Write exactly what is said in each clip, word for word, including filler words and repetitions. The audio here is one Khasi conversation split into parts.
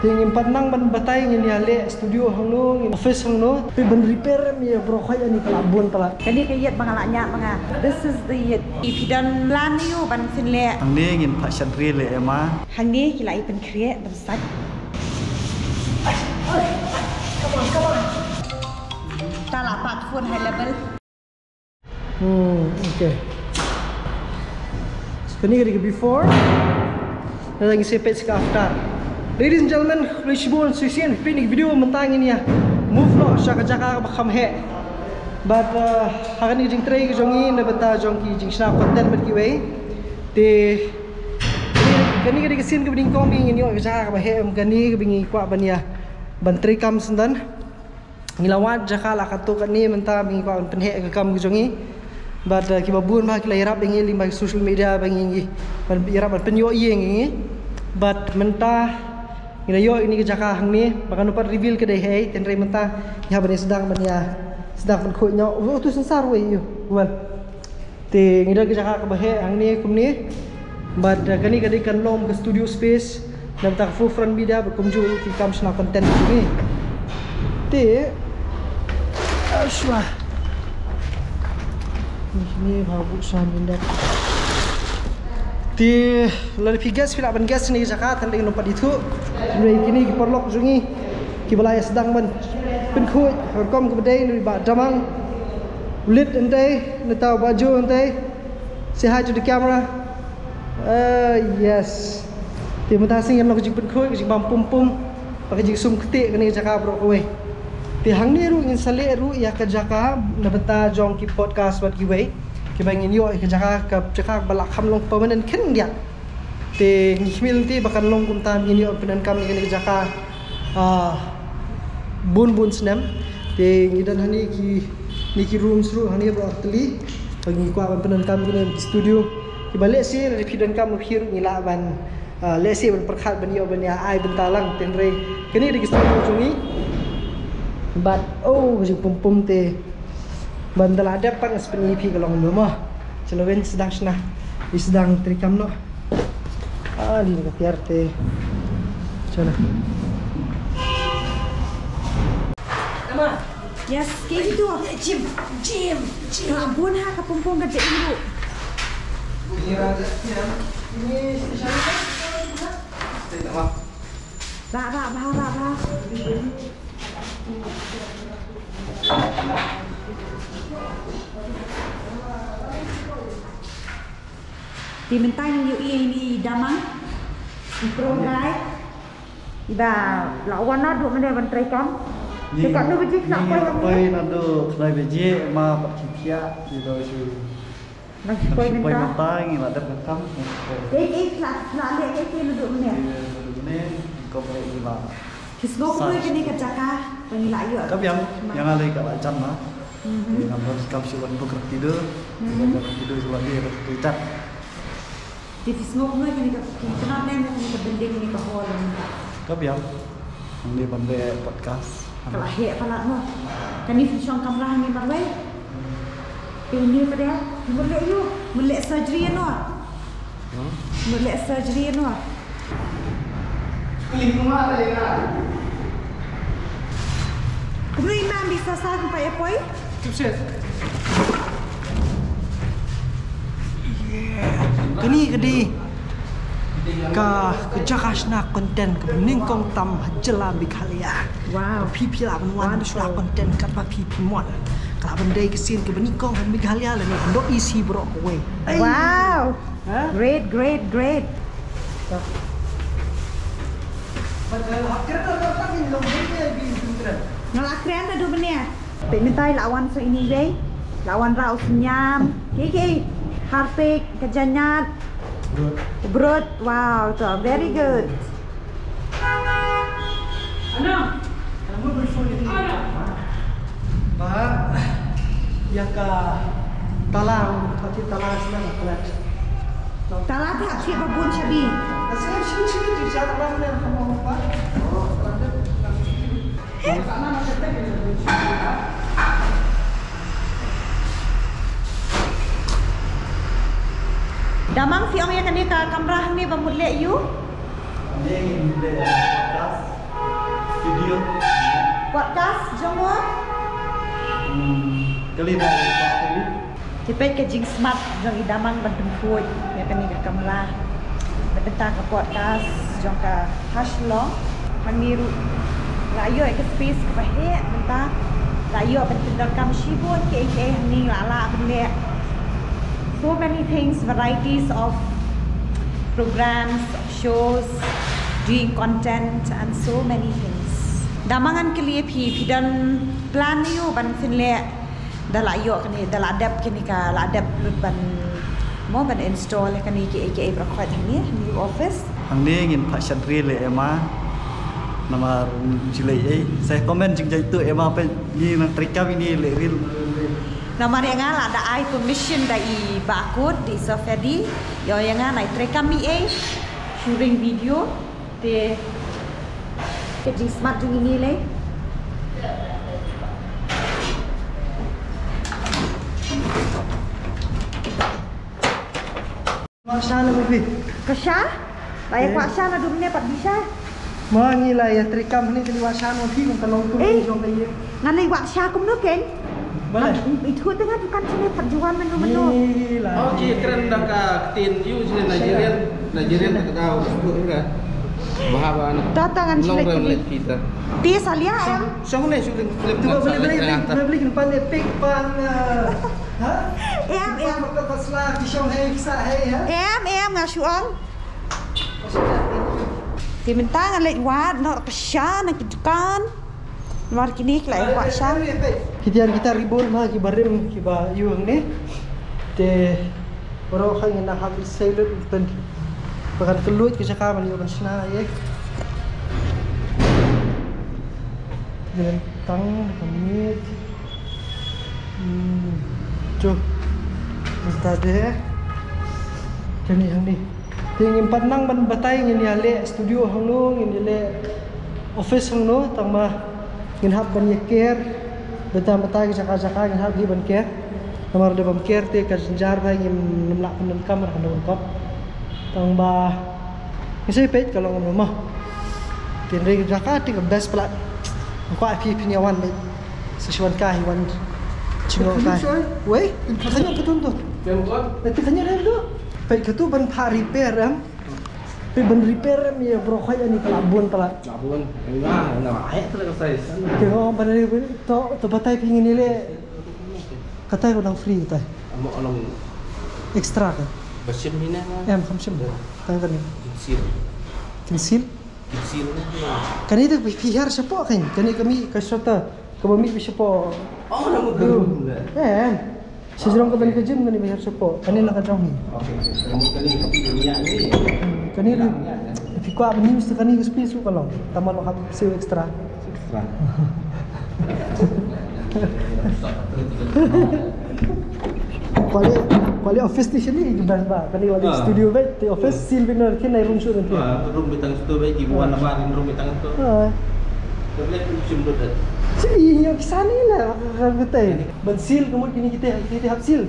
Te ngim pat nang ban batai ngin ïa leh studio hangno, ngin office hangno. Te ban repair em ïa bro khoi ani ka la bun palat. Kane ka ïit ba nga la ñiah ma nga. This is the ïit. If you don't plan you ban sien leh. Hangne ngin pat shan ri leh em ma. Hangne ki la i pynkhreh ban sait. Ta la pat phone high level. Hmm, okay. So, kane ka dei ka before. Ngi sa peit sa ka after. Ladies and gentlemen, khublei shibun, shisien peit ïa ka video mynta ngin ïa move noh sha ka jaka kaba kham heh. But, uh, ha kane ka jingtrei ka jong ngi na bynta jong ki jingshna content bad kiwei. Te kane ka dei ka sien kaba nyngkong ba ngin ïoh ka jaka kaba heh em, kane kaba ngi kwah ban ïa ban trei kam syndon. Ngi la wad jaka la katto katne mynta ba ngi kwah ban pynheh ka kam ka jong ngi. But, uh, kiba bun ba ki la ïarap ïa ngi lyngba social media ba ngi, ngi ban ïarap ban pynïoh ïing ïa ngi. But mynta ngi la ïoh ïa kane ka jaka hangne ba kan ym pat reveal ka dei hei, hynrei mynta ngi hap ban ïa sdang ban ïa sdang ban khuid noh. Oh, tu sensor wei ïa u. Well. Te ngi don ka jaka kaba heh hangne kumne. Bad, uh, kane ka dei kan long ka studio space. Na bynta ka Full Front Media bad kumjuh ki kam shna content kumne. Te ashwa. Ni ni ba bu san ni dak. Te lada phi guess, phi lah ban guess kane ka jaka, tang dei ngan ym pat ïathuh. Hynrei kine ki paralok jong ngi kiba la ïa sdang ban pynkhuid ha ka rukom kaba dei, na i Bah Damang. Leit hangtei, nangta Bah Jo hangtei. Say hi to the camera. Uh, yes. Te mynta shisien ka long ka jingpynkhuid, ka jingbam pum pum, bad ka jingsum ktieh kane ka jaka baroh kawei. Te hangne ruh ngin sa leh ruh ïa ka jaka na bynta jong ki podcast bad kiwei. Kiba ngin ïoh ïa ka jaka, ka jaka ba la kham long permanent khyndiat. Te ngi khmih lynti ba kan long kumta, ngin ïoh pyndonkam ïa kane ka jaka, ah, bun bun snem. Te ngi don hangne ki, kine ki rooms ruh hangne baroh artylli. Ba ngi kwah ban pyndonkam kine ki studio. Kiba lehse lada phi donkam ruh phi ruh ngi lah ban, ah, lehse ban pyrkhat ban ïoh ban ïa ai bynta lang, hynrei kane ka dei ka studio jong ngi. Bad oh, ka jingpum pum te. Ban da la dep pat ngan sa pyni ïa phi ka long kumno mo. Chalo, wen sdang shna. Ïa sdang trei kam noh. Ah, dei na ka tiar te. Chalo. Yes, kaei tu? Jim, Jim, Jim. Ka la bun ha ka pum pum ka jingim ruh. Ba, ba, ba, ba, ba. Te mynta ngi ïohi ïa ine i Damang, i Pro Guy. Iba la wan naduh mynne ban trei kam. Te katno baje ki la poi mynne? Poi naduh khyndai baje, ma pat ki thiah, ki dei shu. Nang shu poi mynta. Nang shu poi mynta, ngi la dep kam, nang shu poi. Kaei kaei la, la leh kaei kaei naduh mynne? Naduh mynne, ko poi ïa la. Phi sngew kumno ïa kane ka jaka ba ngi la ïoh? Ka biang, ïa nga lei ka la jan ma. Mhm. Te nga ba kam shu wan book Rapido. Mhm. Book Rapido shu wan ïa ka jaka. Te phi sngew kumno ïa kane ka, phi kynnoh ne ïa kane ka building ne ka hall ne? Ka biang. Hangne ban leh podcast. Ka la heh palat mo. Kane phi shong kamra hangne marwei. Te une pat de, mut leh ïa u, mut leh surgery ïano. Hmm? Mut leh surgery ïano. Kumno i mam, i Sasa, kumno i poi? Kane ka dei ka, ka jaka shna content kaba nyngkong tam ha jylla Meghalaya. Wow. Phi phi lah ban wan shna content katba phi phi mon. Ka lah ban dei ka sien kaba nyngkong ha Meghalaya lane North East hi baroh kawei. Wow. Ha? Great, great, great. Nga la kren naduh mynne. Peit mynta i la wan sa ine iwei. La wanrah u synñiam. Kiei kiei. Harpic, ka janñiat. Brut. Brut. Wow, to, very good. Ba ïa ka tala, ka tala sna ka flat. Tala te hap thiah ba bun shabi. Ka sna shi shi shi sha tala ne ka mo ba. Damang, phi ong ïa kane ka kamra hangne ba mut leh ïa u? Hangne ngin leh podcast. Kali na. Te peit ka jingsmat jong i Damang ban pynkhuid ïa kane ka kamra. Bad mynta ka podcast jong ka ha Shillong hangne ruh la ïoh ïa ka space kaba heh mynta. La ïoh ban pyndonkam shibun kiei kiei hangne, la lah ban leh so many things, varieties of programs, of shows, doing content and so many things. Damang, ngan kylli phi, phi don plan aiu ban pynleh da la ïoh kane, da la dep kane ka, la dep lut ban, mo, ban install kane kiei kiei baroh khoit hangne, new office? Hangne ngin phah shynrang leh, Emma. Namar jilei ei. Sa comment jingjia tu, Emma, peit ngi nang treikam ine leh reel. Namar ïa nga la da ai permission da i Bah Kut, da i Sir Fedi. Ïa, ïa nga nai treikam ine ei. Shooting video. Te ka jingsmat jong ine lei. Kwah sha na movie. Ka sha? Ba ïa kwah sha naduh mynne pat bi sha. Ma ngi la ïa treikam hangne, te ngi kwah sha na movie, kumta long tu. Eh, jong ka ïing. Nga lei kwah sha kumno kein? Balei? Ithuh te nga dukan sini pat jual menu menu. Ih, la. Oh, ki kren da ka ktien ïu sini Nigerian, Nigerian ta ka daw tu ka. Bah ba na. Ta ta ngan long sini rem kini. Let kita. Ti salia em. Song ne shooting film. Tu kan beli, salia beli, ternyata. Beli, beli, pan epic, pan, eh, ha? Em, em. Pan, pan, pan, sla, ki shong hei, ki sa hei, ha? Em, em, nga shu ong. Te mynta nga leit wad noh ka sha na ki dukan. Namar kine ki la ïa kwah sha. Ki tiar kita ribon ma ki barim kiba ïu hangne. Te baroh kha ngin nang hap salute ban, ba kan kylluid ka jaka ban ïoh ban shna ïa. Te tang ka miet. Hmm. Jom. Mynta de. Kane hangne. Te ngim pat nang ban batai ngin ïa leh studio hangno, ngin ïa leh office hangno, tang ma ngin hap ban ïa ker, bynta bynta ki jaka jaka ngin hap hi ban ker. Namar lada bym ker te ka jynjar ba ngim, ngim lah pyndonkam, ka donkam. Tang ba ngin sa peit ka long kumno mo. Te hynrei ka jaka te ka best palat. Nga kwah phi phin ïa wan beit. Sa shu wan ka hi wan. Chino ka. Wei, khynñiuh katto to. Peit khynñiuh em to. Peit katto ban phah repair em. Peit ban repair em ïa baroh khoit ani ka la bun palat. La bun. Nga nga ai ka la ka size. Te nga ong ban repair to, to batai phi ngin ïa leh. Katai ka dang free katai. Amo along. Extra ka. Ba shim mine na. Em, kham shim. Tang kane. Kin seal. Kin seal. Kin seal na. Kane te phi hiar shapoh kan. Kane ka mih ka shutter. Kaba mih shapoh. Oh, na mut ka room. Em. Sha jrong ka ban ka gym kane ba hiar shapoh. Kane na ka jrong hi. Okay, okay. Ka mut kane ka mih ni. Hmm, kane ni. Phi kwah ban use kane ka space ruh ka long. Tang ma long hap seal extra. Extra. Kwah leh, kwah leh office station ni ka best ba. Kane kwah leh studio beit, te office seal beit noh, kin nai room shoot nanti. Ah, room beit tang sto beit, ki buan apa room beit tang sto. Ah. Tablet pun sim dot. Sini ïa ki sani la ka kata. Ban seal ka mut kine kita, kita hap seal.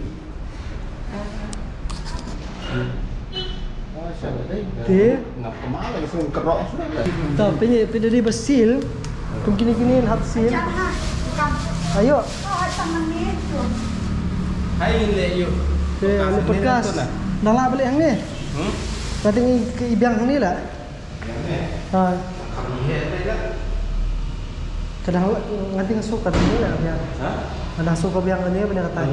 Te. Ta pynne, pynne dei ba seal. Kum kine kine hap seal. Ayo. Hai le yu. Te le podcast. Nang lah balik hangne. Hmm? Nanti ngi ke ibiang hangne lah. Ha. Ka dang la, ngan teng suk ka dang la biang. Ha? Ngan teng suk ka biang kane ban ïa katai.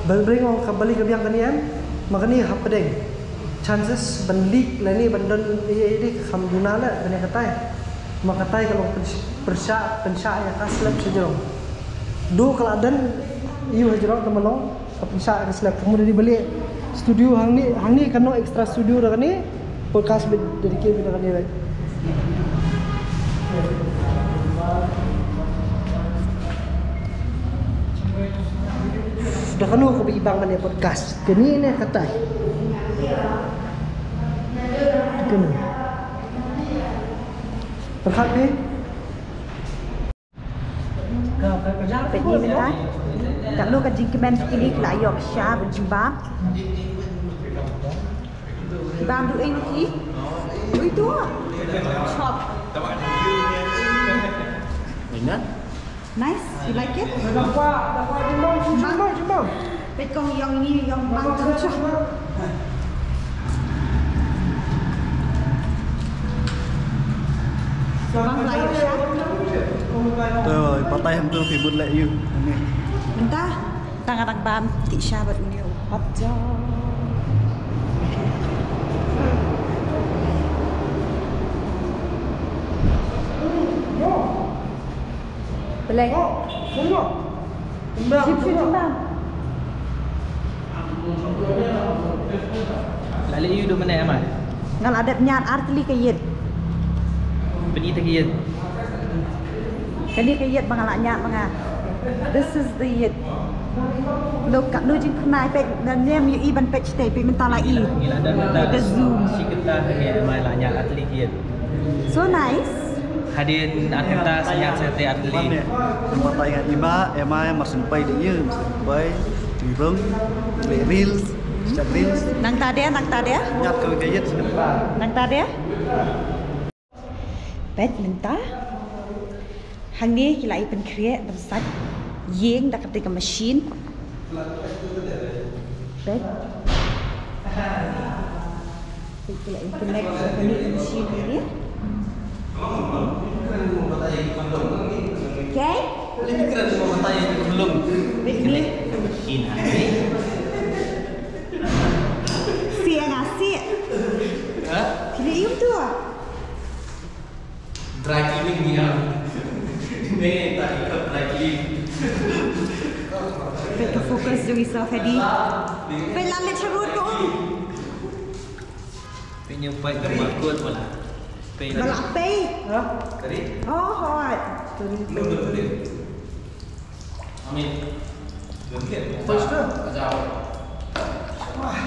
Ban bring ong ka bali ka biang kane em. Ma kane hap pdeng. Chances ban leak lane ban don ïa ïa dei kham duna la ban ïa katai. Ma katai ka long pynsh-, pyrshah, pynshah ïa ka slab sha jrong. Du ka la don ïa u ha jrong ka ma long. Ka pynshah ka slab, ka mut da dei ba leh studio hangne, hangne kano extra studio da kane, podcast beit dedicate beit da kane beit. Da kano kaba ibang kane podcast? Kane ne katai. Kane. Pyrkhat phi? Peit ni mynta. Katno ka jingkmen kine ki la ïoh sha ban jingbam. Ki bam duh ei ki? Duh ei to. Chop. Nice, you like it? Peit kong ïong ni, ïong bang tu sha. Bang lai sha. To, batai hangtu phi bud leh ïa u. Mynta, tang arang bam ti sha bad u hot dog. Balei? Jim, jim, jim bam. La leh ïa u da mynne, Emma? Nga la dep ñiad ar tylli ka ïit. Pyni te ka ïit. Kane ka ïit ba nga la ñiad ma nga. This is the ïit. Look, katno jingpynai, peit, na nem ïohi ban peit shatei, peit mynta la i. Ngi la dep mynta. Ka zoom. Shi kynta hangne, Emma la ñiad ar tylli ka ïit. So nice. Hadien ar kynta sa ñiad sa te ar tylli. Nang batai nga Ima, Emma, Marsin Pai de ye, Marsin Pai, Tirong, le reels, start reels. Nangta de, nangta de. Ñiad ka ka ïit sa kynta. Nangta de. Peit mynta. Hangne ki la ïa pynkhreh ban sait ïing da kata ka machine. Peit. Peit ki la ïa connect ïa kane ka machine hangne. Okay. Peit ni. Siang ah, siang. Ha? Phi la ïoh tu ah. Dry cleaning ni ah. Ni tak ikut dry clean. Peit ka focus jong i Safedi. Peit la leit sha road ko um. Peit ñiuh peit ka barcode wala. Peit. Ba la peit. Ha? Tadi? Oh, hot. Tadi. Belum, belum, tadi. Amin. Belum, tadi. First tu. Ajar. Wah.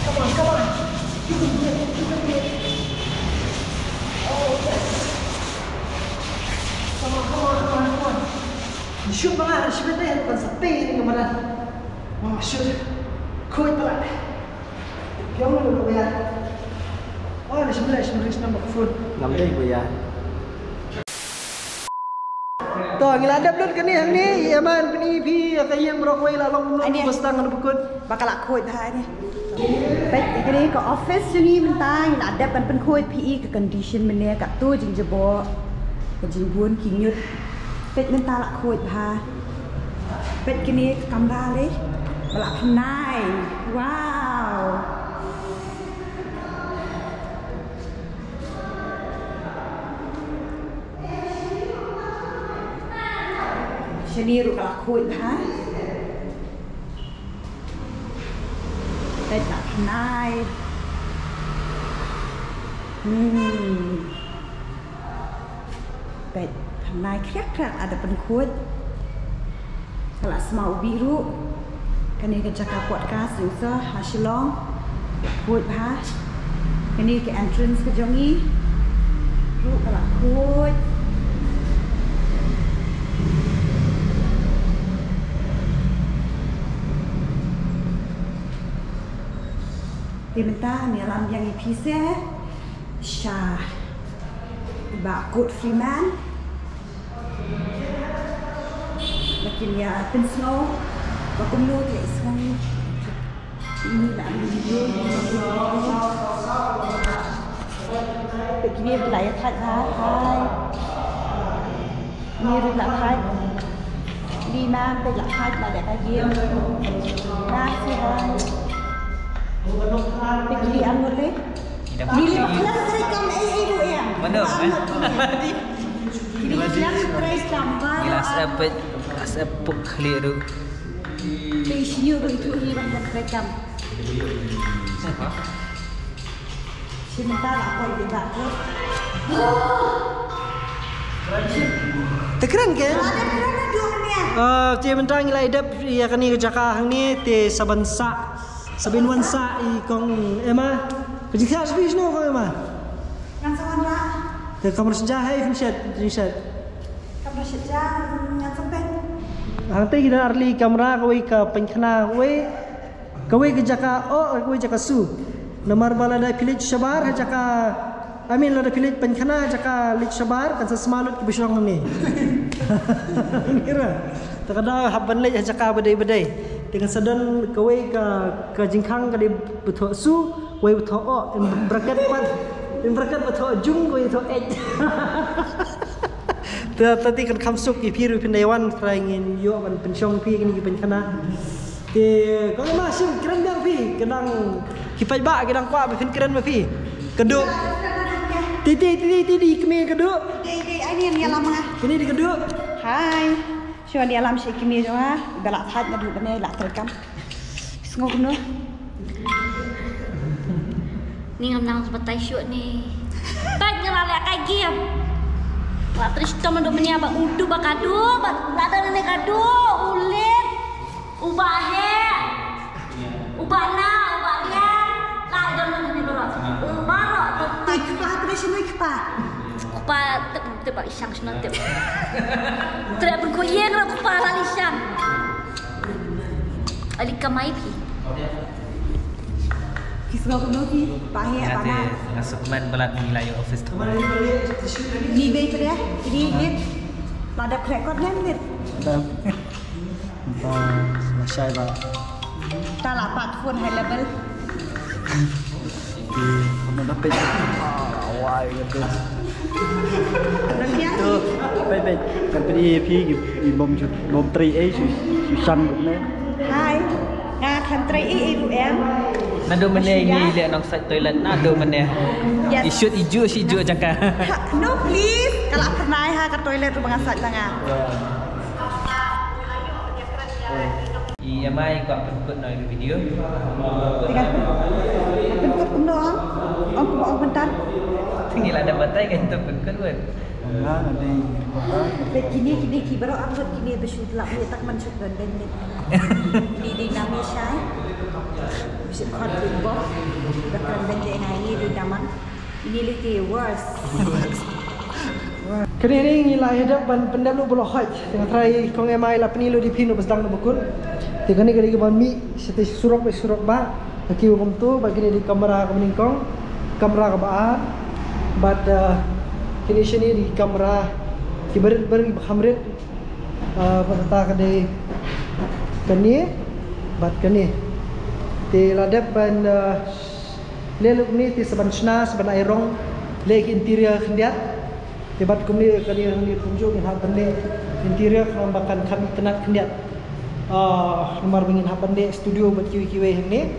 Come on, come on. You can do it. You can do it. Oh, yes. Come on, come on, come on, come on. Shoot, man. Shoot, man. Shoot. Khuid palat. Ïong lu, Buya. Oh, ni shu mlei, shu mlei, shu nampak food. Ngam dei, Buya. To, ngi la dep lut kane hangne, ïa man pyni phi ïa ka ïing baroh kawei la long kumno. Ani. Ba stang ngan pynkut. Ba ka la khuid ha ni. Peit kane ka office jong ngi mynta, ngi la dep ban pynkhuid phi ïa ka condition mynne, kato jingjabok, ka jingbun ki ñiut. Peit mynta la khuid bha. Peit kane ka kamra lei. Ba la pynai. Wow. Shane ruh ka la khuid bha. Peit la pynai. Hmm. Peit, pynai khriak khriak, la dep pynkhuid. Ka la sma u bih ruh. Kane ka jaka podcast jong sa ha Shillong. Khuid bha. Kane ka entrance ka jong ngi ruh ka la khuid. Te mynta ngi ïalam biang ïa phi seh sha i Bah Kut Freeman. Ba kin ïa pynsngew ba kumno ki la ïasngew. Ini la video. Te kine ki la ïa thait bha. Hai. Ni ruh la thait. Ni ma peit la thait la dei ka ïing. Ka si hai. Peit ki am ngut le. Ni le ba khlem trei kam ei ei ruh ïa. Mano, eh? Ni ba khlem trei kam ba. Ni la sep peit, la sep puk khlieh ruh. Peit shu ruh itu ni ba khlem trei kam. Shi mynta la poi di ba ko. Te kren ke? Ada kren ada duh ne. Ah, te mynta ngi la dep ïa kane ka jaka hangne te sa ban sah. Sa ban wan sah i kong Emma. Ka jingkha sa phi shano kong Emma? Ngan sa wan ba. Te kamra sha hai phin shet, phin shet. Kamra shet ja, ngan sa peit. Hangta ki don ar tylli ki kamra, kawei ka pynkhana, kawei, kawei ka jaka oh, kawei jaka su. Namar ba lada phi leit shabar ha jaka, I mean, lada phi leit pynkhana ha jaka leit shabar, kan sa sma lut kiba shong hangne. Ngira. Te ka daw hap ban leit ha jaka ba dei ba dei. Te kan sa don kawei ka, ka jingkhang ka dei ba thoh su, kawei ba thoh oh, in bracket pat, in bracket ba thoh jung, kawei ba thoh eh. Te, te te kan kham suk ïa phi ruh phin da ïa wan, trai ngin ïoh ban pynshong phi kine ki pynkhana. Te kong Emma, shim kren biang phi, ka dang ki paidbah ki dang kwah ba phin kren ma phi. Ka duh. Te te te te, kmie ka duh. Dei dei, ai ni ïalam nga. Kine dei ka duh. Hai. Shu ïalam shi kmie jong nga. Ba la thait naduh ba ne la trei kam. Sngew kumno? Ni ngam nang batai shuh ni. Peit nga la leh kai game. Wa trei shitom naduh mynne ba utu ba ka duh, ba la da ne ka duh, u lit, u ba heh, u ba na, u ba riang. La da ne ni baroh. U baroh. Te kpa, te shi ni kpa. Kpa, te, te ba i shang shna te. Te pun ko ïeng la kpa la i shang. Ali kamai phi. Phi sngew kumno phi? Ba heh, ba na. Nga sukman balat ni la ïoh office tu. Ni bei phi deh, ni ni. La dep khreh kot ne ni. Ba, ba shai ba. Ta la pat phone high level. Ki, ano da peit. Ah, wai gitu. Tu, peit, peit. Kan peit phi, ki, ki bom ju, bom trei eh, shu, shu shan gitu ne. Hai. Nga kan trei eh, eh, ruh em. Naduh mynne ini le nong sait toilet, naduh mynne. Yes. I shoot i ju, shi ju jaka. Ha, no, please. Ka la pernah ha ka toilet ruh ba nga sait tanga. I Emma i kwah pynkut noh ïa ka video. Tengah pynkut kumno ong? Ong kumno ong pyntan? Ngi la da batai kan tu pynkut wet. Nga nga dei. Peit kine, kine ki baroh arngut kine ba shu lap ïa tak man shu don ben ne. Kine dei nam ïa shai. Bishop khot big boss. Ba kren ben ne ngai ni dei nam. Ini leh te worse. Kane ni ngi la ïa dep ban pyndep lut ba la hoi. Te nga trai kong Emma i la pyni lut ïa phi noh ba sdang noh ba kut. Te kane ka dei kaba mih sha te surok ba surok ba. Ka kiew kumto bad kine dei kamra kaba nyngkong, kamra kaba ar. Bad, eh, kine shane dei kamra kiba rit ba rit ba kham rit. Eh, bad kata ka dei kane bad kane. Te la dep ban, eh, leh lut kumne te sa ban shna, sa ban ai rong, leh ki interior khyndiat. Te bad kumne kane hangne kumjuh ngin hap ban leh interior khnang ba kan kham itynnad khyndiat. Ah, namar ba ngin hap ban leh studio bad kiwei kiwei hangne.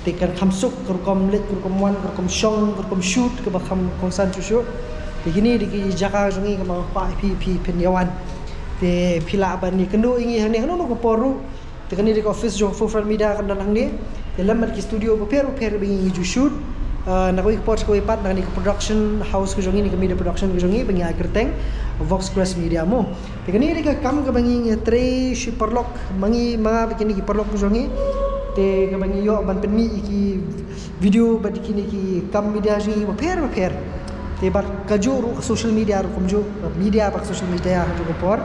Te kan kham suk, ka rukom leit, ka rukom wan, ka rukom shong, ka rukom shoot, kaba kham kongsan shuh shuh. Te kine dei ki jaka jong ngi kaba nga kwah ïa phi, phi phin ïa wan. Te phi lah ban ïakynduh ïa ngi hangne, hano hano ka por ruh. Te kane dei ka office jong Full Front Media kan don hangne. Te lem bad ki studio bapher bapher ba ngi ju shoot. Ah, na kawei ka por sha kawei pat, na kane ka production house ka jong ngi, ne ka media production ka jong ngi, ba ngi ai kyrteng Vox Crest Media mo. Te kane dei ka kam kaba ngi ngi trei shi paralok, ma ngi ma nga bad kine ki paralok ka jong ngi. Te kaba ngi ïoh ban pynmih ïa ki video bad kine ki kam media jong ngi bapher bapher. Te bad kajuh ruh ka social media ruh kumjuh, media bad social media ha kajuh ka por.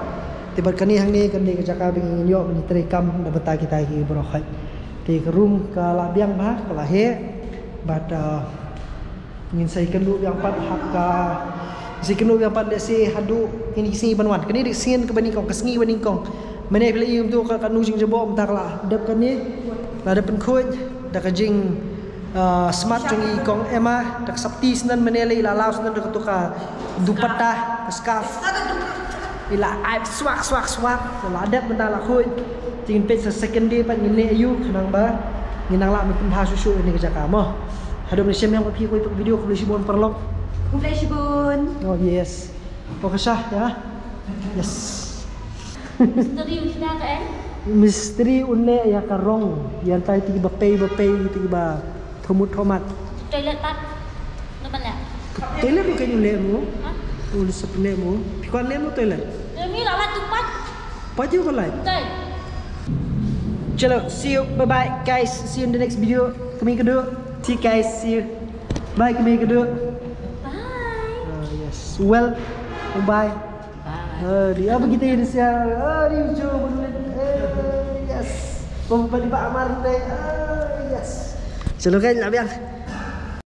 Te bad kane hangne kane ka jaka ba ngi ïoh ban trei kam na bynta kita ki baroh hoi. Te ka room ka la biang bha, ka la heh. Bad, uh, ngin sa ïakynduh biang pat ha ka, ngin sa ïakynduh biang pat lehse haduh kine ki sngi ban wan. Kane dei ka sngi kaba nyngkong, ka sngi ba nyngkong. Mynne phi la ïohi kumto ka, ka nu jingjaboh mynta ka la dep kane. La dep pynkhuid da ka jing, uh, smart jong i kong Emma, da ka sopti shen mynne la i la law shen da kato ka dupatta, ka scarf. I la ai swak swak swak, la dep mynta la khuid. Te ngin peit sa second day pat ngin leh aïu khnang ba ngin nang lah ban pynbha shuh shuh ïa kane ka jaka mo. Haduh ban shem ïa phi kawei pat ka video, khublei shibun paralok. Khublei shibun. Oh yes. Oh ka shah ïa. Yes. Mistri u shna ka en? Mistri u leh ïa ka rong, ïa tai ti ba pei ba pei ti ba thomut thomat. Toilet pat. Toilet ruh kan u leh mo. Ha? U leh sep leh mo. Phi kwah leh mo toilet? Ïa mi la la tu pat. Pat ju ba lai. Chalo, see you. Bye bye guys. See you in the next video. Kami kedu. See you guys. See you. Bye kami kedu. Bye. Ah, yes. Well, bye. Bye. Adi, apa kita ini siang? Adi, cuba dulu. Eh, yes. Bomba di Pak Amar, eh, yes. Selalu kan, Abiang.